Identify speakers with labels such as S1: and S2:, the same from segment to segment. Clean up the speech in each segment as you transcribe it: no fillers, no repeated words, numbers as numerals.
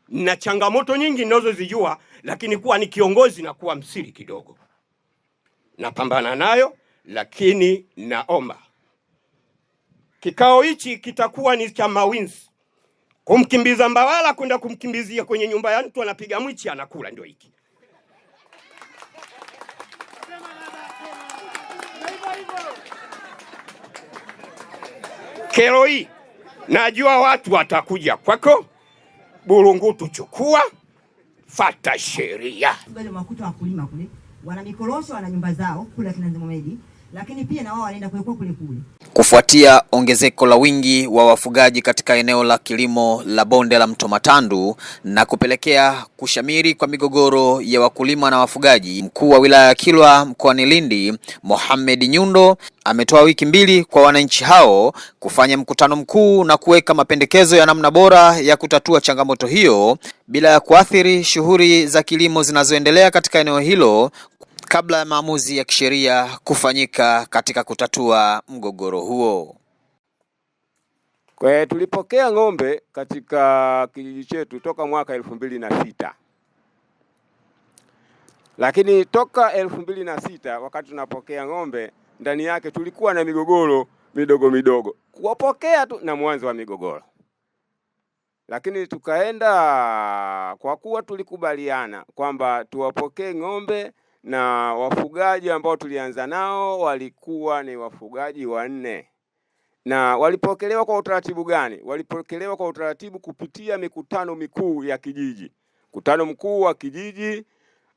S1: Na changamoto nyingi ninazozijua, lakini kuwa ni kiongozi na kuwa msiri kidogo, napambana nayo, lakini naomba kikao hichi kitakuwa ni cha mawinzi. Kumkimbiza Mbawala kwenda kumkimbizia kwenye nyumba ya mtu anapiga mwichi anakula, ndio hiki. Kero hii najua watu watakuja kwako. Burungutu, chukua, fata sheria.
S2: Wakuta wakulima kule wana mikorosho, wana nyumba zao kule akina Mohamed, lakini pia na wao wanaenda kuwekwa kule kule.
S3: Kufuatia ongezeko la wingi wa wafugaji katika eneo la kilimo la bonde la Mto Matandu na kupelekea kushamiri kwa migogoro ya wakulima na wafugaji, mkuu wa wilaya ya Kilwa mkoani Lindi, Mohamed Nyundo, ametoa wiki mbili kwa wananchi hao kufanya mkutano mkuu na kuweka mapendekezo ya namna bora ya kutatua changamoto hiyo bila ya kuathiri shughuli za kilimo zinazoendelea katika eneo hilo kabla ya maamuzi ya kisheria kufanyika katika kutatua mgogoro huo.
S4: Kwa tulipokea ng'ombe katika kijiji chetu toka mwaka 2006. Lakini toka 2006 wakati tunapokea ng'ombe ndani yake tulikuwa na migogoro midogo midogo. Kuwapokea tu na mwanzo wa migogoro. Lakini tukaenda, kwa kuwa tulikubaliana kwamba tuwapokee ng'ombe na wafugaji ambao tulianza nao walikuwa ni wafugaji 4. Na walipokelewa kwa utaratibu gani? Walipokelewa kwa utaratibu kupitia mikutano mikuu ya kijiji. Mkutano mkuu wa kijiji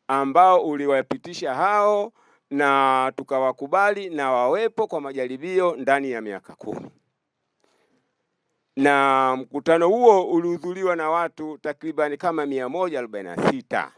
S4: ambao uliwapitisha hao na tukawakubali na wawepo kwa majaribio ndani ya miaka 10. Na mkutano huo ulihudhuriwa na watu takriban kama 146.